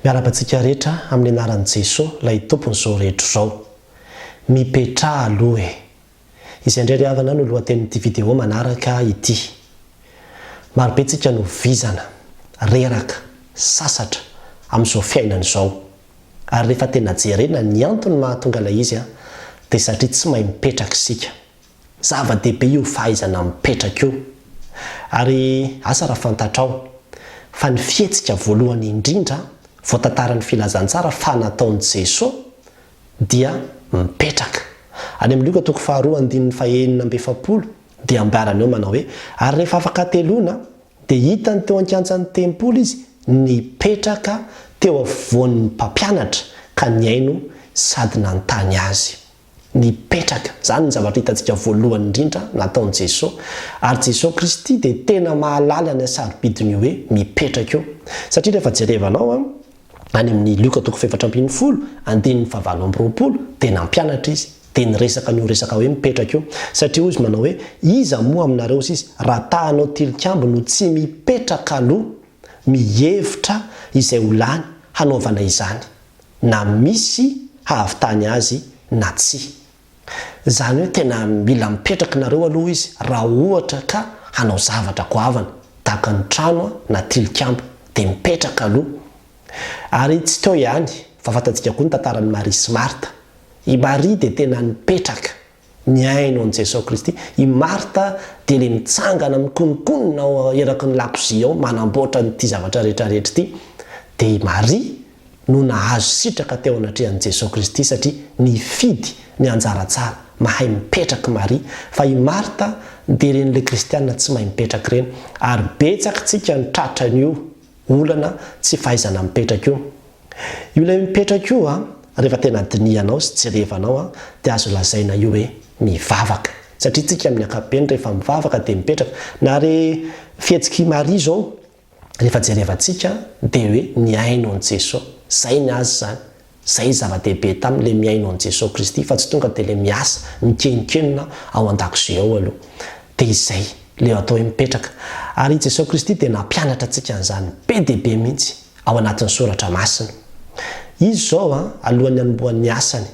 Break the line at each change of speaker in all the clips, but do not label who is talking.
Miarahaba antsika rehetra amin'ny anaran'i Jesoa ilay Tompon'izao rehetra izao. Mipetraha aloha e! Izay indray ry havana no lohatenin'ity vidéo manaraka ity. Marobe tsika no vizana, reraka, sasatra amin'izao fiainana izao. Ary rehefa tena jerena ny antony mahatonga ilay izy dia satria tsy mahay mipetraka isika. Zava-dehibe io fahaizana mipetraka io. Ary asa raha fantatrao fa ny fihetsika voalohany indrindra voatantaran'ny filazantsara fa nataon'i Jesoa dia mipetraka. Any amin'ny Lioka toko faharoa andininy faha-46 dia ambarany eo manao hoe, Ary rehefa afaka hateloana, dia hitany teo an-kianjan'ny tempoly izy nipetraka teo afovoan'ny mpampianatra ka nihaino sady nanontany azy. Nipetraka. Izany ny zavatra hitantsika voalohany indrindra nataon'i Jesoa. Ary Jesoa Kristy dia tena mahalala ny hasarobidin'io hoe mipetraka io. Satria rehefa jerevanao an, Any amin'ny Lioka toko fahefatra ambin'ny folo, andininy fahavalo amby roapolo, dia nampianatra izy, dia niresaka an'io resaka hoe mipetraka io. Satria hoy izy manao hoe, Iza moa aminareo, hoy izy, raha ta hanao tilikambo no tsy mipetraka aloha mihevitra izay ho lany hanaovana izany, na misy hahavitany azy na tsia. Izany hoe tena mila mipetraka nareo aloha izy raha ohatra ka hanao zavatra goavana tahaka ny trano na tilikambo dia mipetraka aloha. Ary tsy teo ihany fa fantatsika koa ny tantaran'i Maria sy Marta. I Maria dia tena nipetraka nihaino an'i Jesoa Kristy. I Marta dia ilay mitsangana mikononkonona ao eraky ny lakozia ao manamboatra an'ity zavatra rehetra rehetra ity. Dia i Maria no nahazo sitraka teo anatrehan'i Jesoa Kristy satria nifidy ny anjara tsara, mahay mipetraka i Maria, fa i Marta dia ireny le kristiana tsy mahay mipetraka ireny, ary betsaka tsika no tratran'io olana tsy fahaizana mipetraka io. Io ilay mipetraka io an, rehefa tena dinihanao sy jerevanao an, dia azo lazaina io hoe mivavaka, satria tsika amin'ny ankapobeny rehefa mivavaka dia mipetraka, na re fihetsik'i Maria izao, Rehefa jerevantsika dia hoe nihaino an'i Jeso. Zay ny azy zany. Zay zava-dehibe taminy le mihaino an'i Jeso Kristy fa tsy tonga dia le miasa, mikenonkenona ao an-dakozia ao aloha. Dia izay le atao hoe mipetraka. Ary i Jeso Kristy dia nampianatra antsika an'izany be dia be mihitsy ao anatin'ny soratra masina. Izy izao an, alohan'ny hanombohany ny asany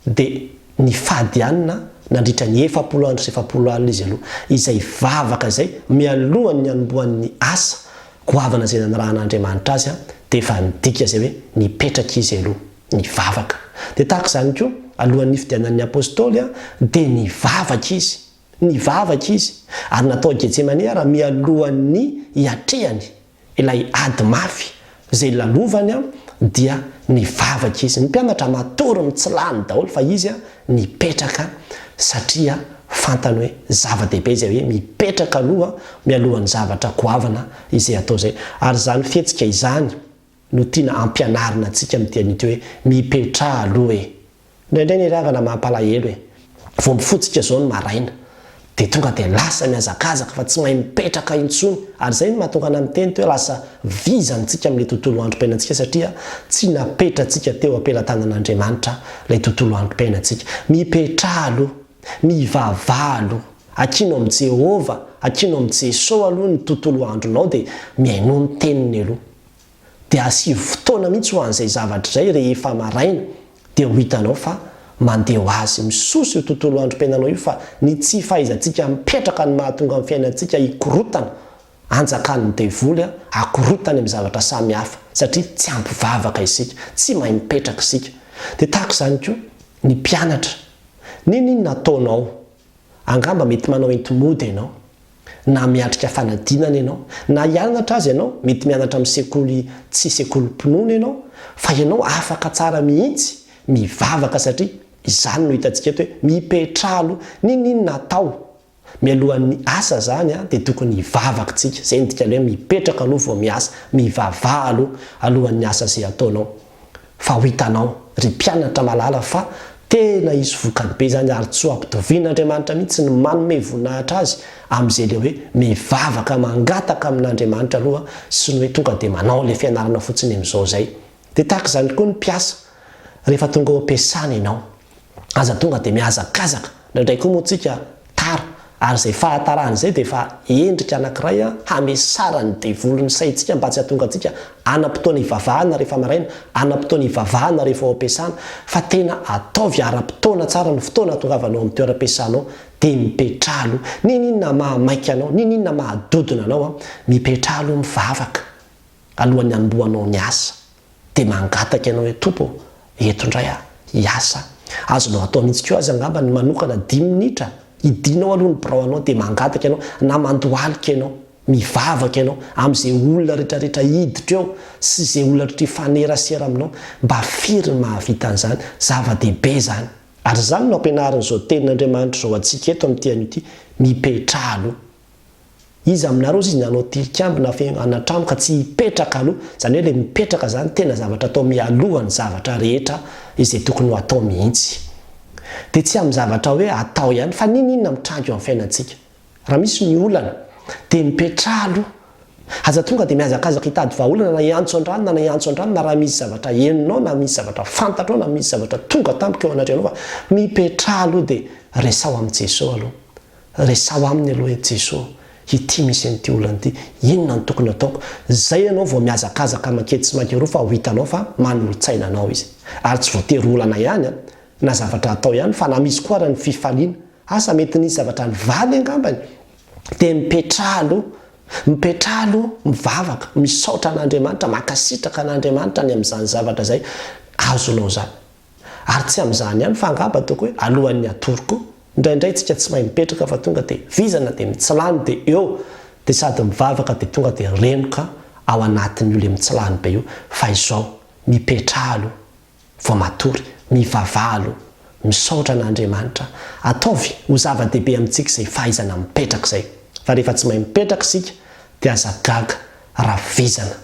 Dia nifady hanina nandritra ny 40 andro sy 40 alina izy aloha. Izay vavaka izay, mialohan'ny hanombohan'ny asa goavana izay nanirahan'Andriamanitra azy, dia efa nidika izay hoe nipetraka izy aloha, nivavaka. Dia tahaka izany koa, alohan'ny nifidianan'ny Apostoly, dia nivavaka izy. Nivavaka izy. Ary natao Getsemane ary mialohan'ny hiatrehany ilay ady mafy izay lalovany dia nivavaka izy. Ny mpianatra matory mitsilany daholo fa izy nipetraka satria fantany hoe zava-dehibe izay hoe mipetraka aloha mialohan'ny zavatra goavana izay atao izay. Ary izany fihetsika izany no tiana ampianarina antsika amin'ity anio ity hoe mipetraha aloha e! Indraindray ny ravana mampalahelo e! Vao mifotsika zao ny maraina dia tonga dia lasa mihazakazaka fa tsy mahay mipetraka intsony ary izay no mahatonga anah miteny hoe lasa vizana tsika amin'ilay tontolo androm-piainantsika satria tsy napetratsika teo am-pelatanan'Andriamanitra ilay tontolo androm-piainantsika. Mipetraha aloha, mivavaha aloha, akino amin'i Jehovah, akino amin'i Jesoa aloha ny tontolo andronao dia mihainoa ny teniny aloha. Dia asivo fotoana mihitsy ho an'izay zavatra izay rehefa maraina dia ho hitanao fa mandeha ho azy misosa io tontolo androm-piainanao io fa ny tsy fahaizantsika mipetraka no mahatonga ny fiainantsika hikorotana, anjakan'ny devoly akorotany amin'ny zavatra samy hafa satria tsy ampy vavaka isika, tsy mahay mipetraka isika. Dia tahaka izany koa ny mpianatra, n'inon'inona ataonao Angamba mety manao enti-mody ianao, na miatrika fanadinana ianao, na hianatra aza ianao, mety mianatra amin'ny sekoly tsy sekolim-pinoana ianao, fa ianao afaka tsara mihitsy mivavaka satria izany no hitantsika eto hoe mipetraha aloha, n'inon'inona atao mialohan'ny asa izany dia tokony hivavaka isika, izay no dikan'ny hoe mipetraka aloha vao miasa, mivavaha aloha alohan'ny asa izay ataonao. Fa ho hitanao, ry mpianatra malala, fa tena hisy vokany be izany ary tsy ho ampitovian'Andriamanitra mihitsy ny manome voninahitra Azy amin'izay ilay hoe mivavaka mangataka amin'Andriamanitra aloha sy ny hoe tonga dia manao ilay fianarana fotsiny amin'izao izay. Dia tahaka izany koa ny mpiasa, rehefa tonga ao am-piasana ianao, aza tonga dia mihazakazaka, indraindray koa moa tsika tara. Ary izay fahatarana izay dia efa endrika anankiray hamesaran'ny devoly ny saintsika mba tsy hahatonga antsika hanam-potoana hivavahana rehefa maraina, hanam-potoana hivavahana rehefa ao am-piasana, fa tena ataovy ara-potoana tsara ny fotoana hahatongavanao amin'ny toeram-piasanao dia mipetraha aloha. N'inon'inona mahamaika anao, n'inon'inona mahadodona anao, mipetraha aloha mivavaka alohan'ny hanombohanao ny asa. Dia mangataka ianao hoe, Tompo ô, eto indray aho, hiasa. Azonao atao mihitsy koa aza angamba ny manokana dimy minitra, hidinao aloha ny birao anao dia mangataka ianao, na mandohalika ianao, mivavaka ianao amin'izay olona rehetrarehetra hiditra eo sy izay olona rehetra hifanerasera aminao, mba firy ny mahavita an'izany? Zava-dehibe izany. Ary izany no ampianarin'izao Tenin'Andriamanitra izao antsika eto amin'ity anio ity, mipetraha aloha. Iza aminareo izy nanao tilikambo na fiangonana trano ka tsy hipetraka aloha, izany hoe ilay mipetraka izany tena zavatra atao mialoha ny zavatra rehetra izay tokony ho atao mihitsy. Dia tsy amin'ny zavatra hoe atao ihany fa n'inon'inona mitranga eo amin'ny fiainantsika. Raha misy ny olana dia mipetraha aloha. Aza tonga dia mihazakazaka hitady vahaolana na hiantso an-drano na hiantso an-drano na raha misy zavatra henonao na misy zavatra fantatrao na misy zavatra tonga tampoka eo anatrehanao fa mipetraha aloha dia resaho amin'i Jesoa aloha. Resaho aminy aloha hoe Jeso, ity misy an'ity olana ity, inona no tokony ataoko? Zay ianao vao mihazakazaka manketsy sy mankeroa fa ho hitanao fa manolo-tsaina anao izy. Ary tsy voatery olana ihany an, na zavatra atao ihany fa na misy koa ara ny fifaliana. Asa mety nisy zavatra nivaly angambany? Dia mipetraha aloha, mipetraha aloha mivavaka, misaotra an'Andriamanitra, mankasitraka an'Andriamanitra ny amin'izany zavatra izay azonao izany. Ary tsy amin'izany ihany fa angamba ataoko hoe alohan'ny hatory koa. Indraindray tsika tsy mahay mipetraka fa tonga dia vizana dia mitsilany dia eo dia sady mivavaka dia tonga dia renoka ao anatin'io le mitsilany be io fa izao mipetraha aloha vao matory, mivavaha aloha, misaotra an'Andriamanitra, ataovy ho zava-dehibe amintsika izay fahaizana mipetraka izay fa rehefa tsy mahay mipetraka isika dia aza gaga raha vizana,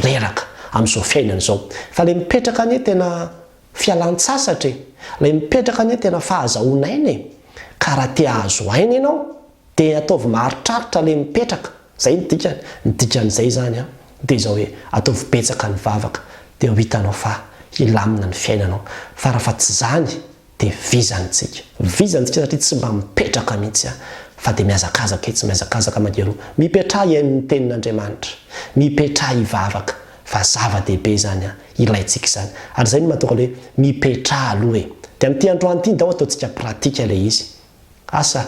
reraka amin'izao fiainana izao. Fa ilay mipetraka anie tena fialan-tsasatra e! Ilay mipetraka anie tena fahazahoana aina e! Ka raha te hahazo aina ianao dia ataovy maharitraritra ilay mipetraka. Izay no dikany. Ny dikan'izay izany an, dia izao hoe ataovy betsaka ny vavaka dia ho hitanao fa hilamina ny fiainanao. Fa raha fa tsy izany dia vizantsika. Vizantsika satria tsy mba mipetraka mihitsy fa dia mihazakazaka etsy mihazakazaka mangeroa. Mipetraha hihaino ny tenin'Andriamanitra. Mipetraha hivavaka fa zava-dehibe izany ilaintsika izany. Ary izay no mahatonga ilay hoe mipetraha aloha e. Dia amin'ity androany ity ndao ataontsika pratika ilay izy. Asa,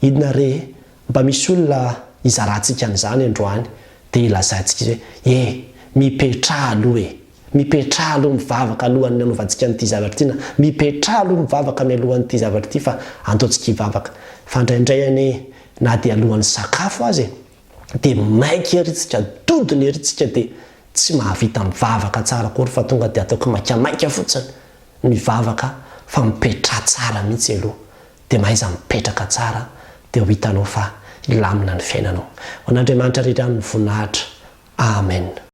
inona re e? Mba misy olona hizarantsika an'izany androany dia hilazaintsika izy hoe e! Mipetraha aloha e! Mipetraha aloha mivavaka alohan'ny hanaovantsika an'ity zavatra ity na mipetraha aloha mivavaka mialohan'ity zavatra ity fa antaontsika hivavaka. Fa indraindray anie na dia alohan'ny sakafo aza e! dia maika ery tsika, dodona ery tsika dia tsy mahavita mivavaka tsara akory fa tonga dia ataoko maikamaika fotsiny ny mivavaka fa mipetraha tsara mihitsy aloha dia mahaiza mipetraka tsara dia ho hitanao fa hilamina ny fiainanao. Ho an'Andriamanitra irery ihany ny voninahitra. Amen.